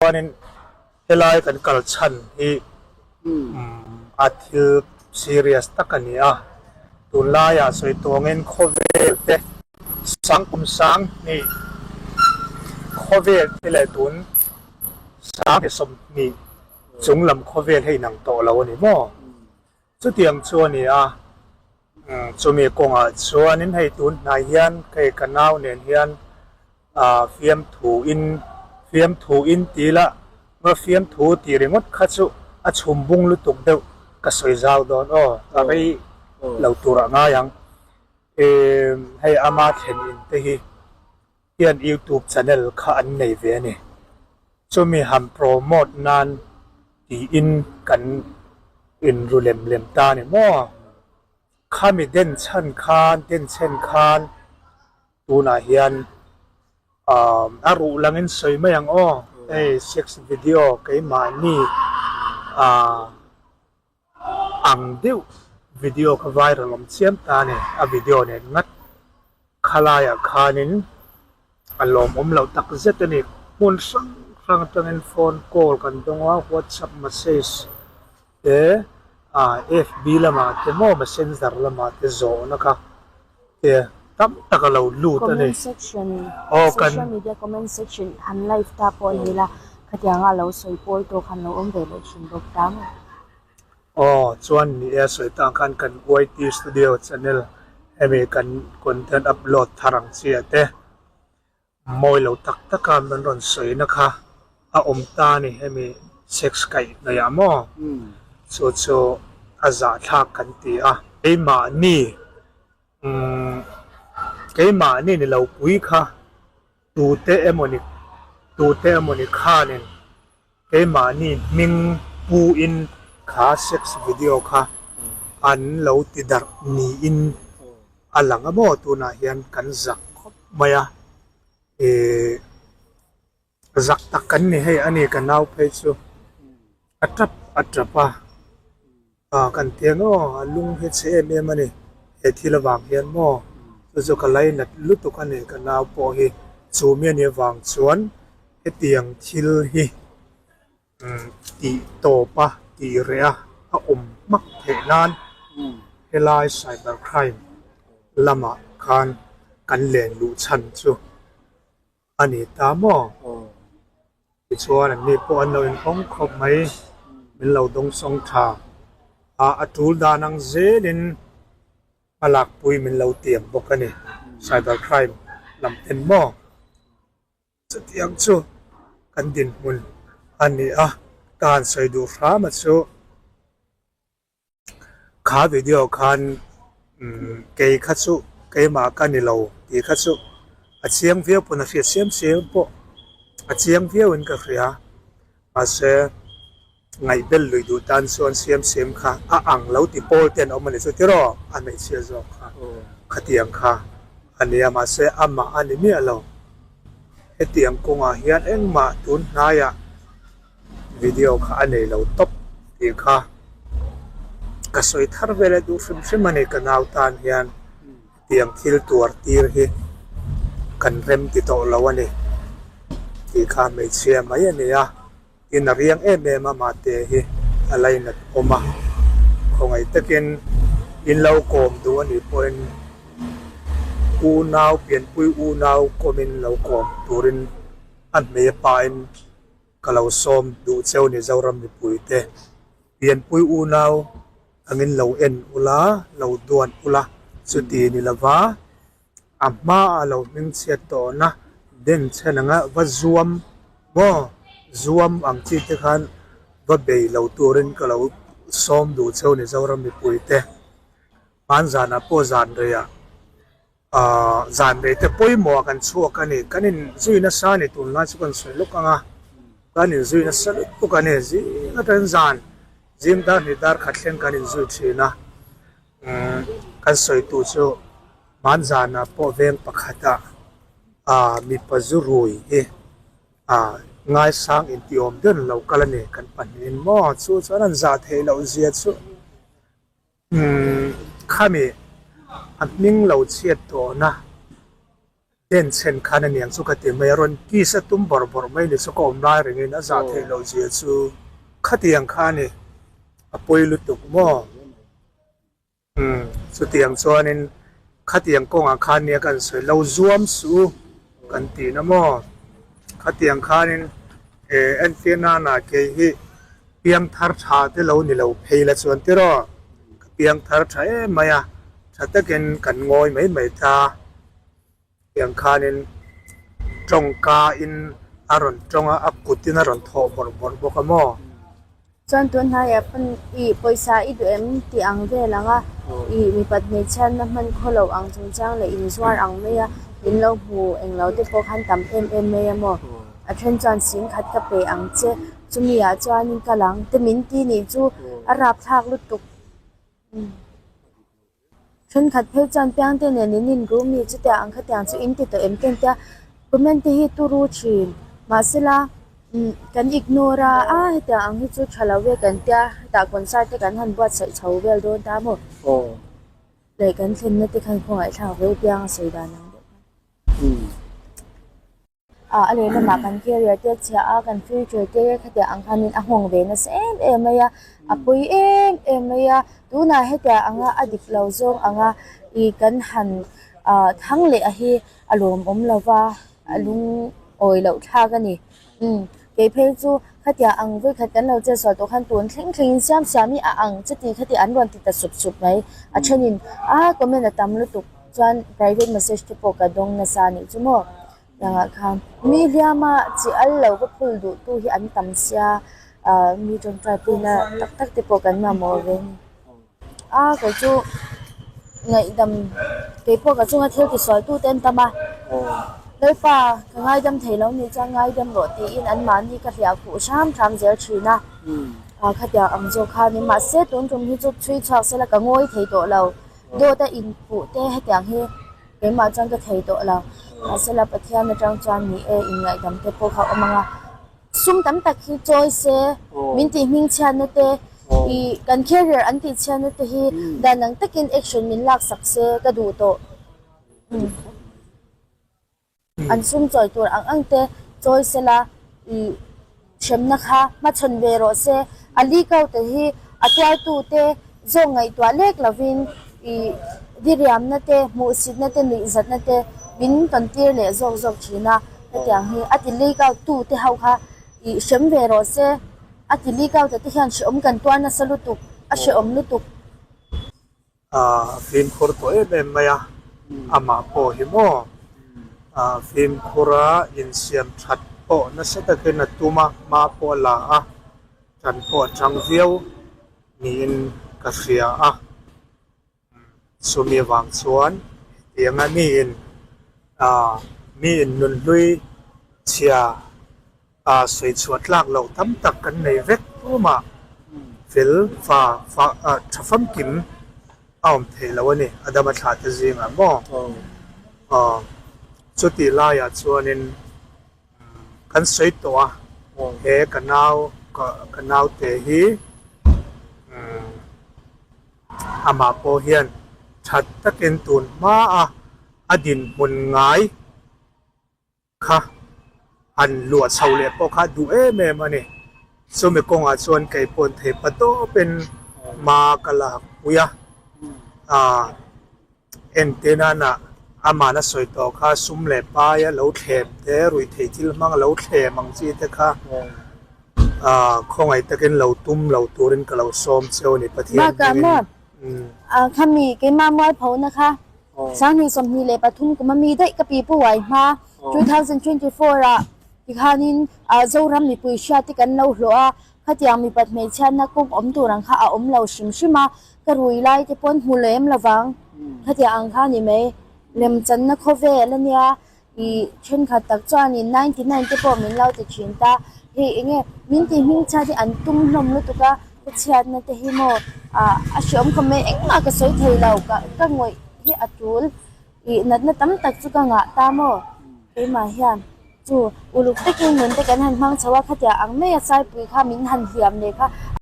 Chuanin helai kan kal chhan hi a thil serious tak a ni a, tunlaiah sawi tawngin khawvel te sang kum sang hnih khawvel te leh tun 2020 chung lam khawvel hei inang tawh lo a ni maw? Chutiang chu a ni a, chumi kawngah chuanin hei tun hnai hian hei ka nau nen hian fiamthu in fiamthu in ti la nga fiamthu tih ringawt kha chu a chhum bung lutuk deuh ka sawi zau dawn aw a rei lo turah ngai ang. Hei ama thlen in te hi hian youtube channel kha an nei ve a ni. Chumi han promote nan tiin kan inru lem lem ta a ni maw? Khami den chhan khan, den chhen khan tunah hian a ruh langin sawi mai ang aw, hei sex video keimahni ah Ang deuh video kha viral awm chiam ta a ni, a video nen ngat khalaiah khanin a lawmawm loh tak zet a ni. Hmun hrang hrang atangin phone call kan dawng a, whatsapp message te ah FB lamah te maw messenger lamah te zawhna kha te tam tak a lo lut a ni. Comment section, social media comment section han live ta pawh a ni la, khatianga lo sawi pawl tawk han lo awm ve leh thin bawk ta maw? Aw, chuan ni e sawi tang khan kan YT Studio channel hemi kan content upload thar ang chiah te Mawi lo tak tak a min rawn sawina kha a awm ta a ni hemi sex kaih hnaih ah maw? Chu chu a zahthlak kan ti a. Keimahni umm keimahni ni lo pui kha tute emawni tute emawni khanin keimahni hming pu in kha sex video kha an lo ti darh niin a lang a maw tunah hian kan zak khawp mai a ih zak tak kan ni hei a ni ka nau phei chu a tap a tap a ah kan ti ang aw a lung hi chhe em em a ni he thil avang hian maw chu chu ka lainat lutuk a ni ka nau pawh hi chu mi a nih avang chuan hetiang thil hi. Tih tawp a, tih reh a, a awm hmak theih nan helai cyber crime lamah khan kan len luh chhan chu a ni ta maw? Tichuan an ni pawh an lo inhawng khawp mai, min lo dawngsawng tha a, a tul dan ang zelin hma lakpui min lo tiam bawk a ni, cyber crime lam ten maw? Chutiang chu kan dinhmun a ni a, ka han sawi duh hram a chu kha video khan kei kha chu keimah ka ni lo tih kha chu a chiang viau pawn a hriat siam siam pawh a chiang viau in ka hria mahse Ngaihbel lui duh tan chuan siam siam kha a ang lo ti pawl te an awm a ni chu tiraw? A hmeichhia zawk kha khatiang kha a nia mahse amah a ni miah lo. Hetiang kawngah hian engmah tun hnaiah video kha a nei lo tawp tih kha ka sawi thar vel e duh hrim hrim a ni ka nau tan hian hetiang thil tuar tir hi kan rem ti tawh lo a ni tih kha hmeichhia mai a ni a. In a riang em em a mahte hi a lainat awm a, khawngaih takin in lo kawm duh a nih pawhin unau pianpui unau kawmin lo kawm turin a hmei a pain ka lo sawm duh cheu ni Zoram mipuite pianpui unau angin lo en ula lo duan ula chuti ni lova. A hmaah lo hmingchhiat tawhna den chhen anga va zuam maw zuam ang chi te khan va bei lo turin ka lo sawm duh cheu ni Zoram mipui te. Hmanzanah pawh zan reiah ahh zan rei te pawimawh ah kan chhuak a ni. Kan inzui nasa a ni tunlai chu kan sawi lawk ang a, kan inzui nasa lutuk a ni. Zing atangin zan zing dar hnih dar khat thleng kan inzui thin a. Kan sawitu chu hmanzanah pawh veng pakhatah ah mipa zu rui hi ah ngaisang intiawm ber lo kal a ni kan pahnihin maw chu chuan an zah theih loh zia chu umm khami a hming lo chhiat tawhna. Denchhen khan aniang chu ka ti mai a, rawn kiss a tum bawrh bawrh mai ni chu ka awm lai rengin a zah theih loh zia chu khatiang kha a ni, a pawi lutuk maw? Umm, chutiang chuanin khatiang kawngah khan nia kan sawi lo zuam suh u kan tih na maw? Khatiang khanin eh entir nana kei hi piangthar tha te lo ni lo phei la chuan tiraw ka piangthar tha em mai a, tha takin kan ngawi mai mai ta. Tiang khanin tawngka in a rawn tawng a, a kut in a rawn thawh bawrh bawrh bawk a maw? Chuan tun hnaiah pawn i pawisa i duh em tih ang vel ang a, i mipat hmeichhiatna hman khaw lo ang chungchang leh inzuar ang mai a, min lo hmu eng lo te pawh khan tam em em mai a maw? A then chuan sing khat ka pe ang che, chumi ah chuanin ka lang te min ti nih chu a rapthlak lutuk. Thenkhat phei chuan piangte nen in inru mi chutia ang khatiang chu in ti tawh em ten tia comment te hi turu thin mahsela umm kan ignore a a hetiang ang hi chu tha lo ve kan tia hetah concert te kan han buatsaih chho vel dawn ta maw leh kan thlenna te khan khawngaihthlak ve piang a sawi dan ang deuh khan. Ah a lehlamah kan career te a chhia a kan future te khatiang ang khanin a nghawng ve nasa em em mai a a pawi em em mai a tunah hetiang anga a dik lo zawng anga ih kan han ah thang leh a hi a lawmawm lo va a lungawi loh thlak a ni umm kei phei chu khatiang ang vawikhat kan lo chet sual tawh khan tun thleng thlengin siam siam hi a ang chuti khati an rawn ti ta sup sup mai a thenin a comment a tam lutuk. Chuan private message te pawh ka dawng nasa a nih chu maw? Tiangah khan mi hliama chi al lo va phul duh tu hi an tam sia ah mi tawngtai puina tak tak te pawh kan mamawh ve a ni. A kei chu ngaihdam kei pawh ka chunga thil tisual tu te an tam a, Lalpa ka ngaidam thei lo nih chuan ngaidam rawh tiin anmahni ka hliah khuh hram hram zel thin a, ah khatiang ang zawk kha a ni. Mahse tun tum hi chu chhui chhuak sela ka ngawi thei tawh lo. Dawt a inpuh te hetiang hi keimah chuan ka thei tawh lo. Mahsela Pathian atang chuan ni e inngaihdam te pawh kha a awm ang a. Sum tam tak hi chawi se min tih hming chhiatna te ih kan carrier an tih chhiatna te hi dan ang takin action min laksak se ka duh tawh. An sum chawi tur ang ang te chawi sela ih hremna kha hmachhawn ve rawh se. A leak out te hi a tuartu te zawk ngaihtuah lek lovin ih diriamna te, hmuhsitna te, nuihzatna te min tawn tir leh zawk zawk thin a. Hetiang hi a ti leak out tu te ho kha ih hrem ve rawh se. A ti leak out te hian hrehawm kan tuar nasa lutuk, a hrehawm lutuk. A fimkhur tawh em em mai a, amah pawh hi maw a fimkhur a, insiam that pawh nasa takin a tum a, hma pawh a la a, tan pawh a chang viau niin ka hria a. Chumi avang chuan hetianga miin miin nunhlui chhia A sawi chhuah tlak loh tam tak kan nei vek tumah fel fa fa tha famkim a awm theih loh a ni Adama thlah te zingah maw? Aw chutih laiah chuanin kan sawi tawh a he ka nau ka naute hi amah pawh hian that takin tun hmaa a dinhmun ngai kha han luah chho leh pawh kha duh em em a ni. Chumi kawngah chuan kei pawn thei pa tawpin hma ka lak pui a, aah entir nana amahna sawi tawh kha sum leh paia lo thlem te, ruihtheih thil hmanga lo thlem ang chi te kha aah khawngaih takin lo tum lo turin ka lo sawm cheu a ni Pathian hmingin. Bakah khami keimah mualphona kha Sanghnih 23 kum a mi daih ka pi pu uai hma 2024 ah tikhanin Zoram mipui hriat te kan lo hlawh a, khatiang mipat hmeichhiatna kawng awm tur ang kha a awm lo hrim hrim a, ka rui lai te pawn hmu lem lovang khatiang ang kha a ni mai. Lemchanna khawvel a nia ih thenkhat tak chuanin 99 te pawh min lo ti thin ta, hei enge min tih hmingchhiat hi an tum hlawm lutuk a, ka chhiatna te hi maw ah a hreawm khawp mai engmah ka sawi thei lo ka ka ngawih hi a tul ih natna tam tak chu ka ngah ta maw keimah hian chu uluk takin nun te kan han hmang chho a khatiang ang mai a saipui kha min han hliam leh kha.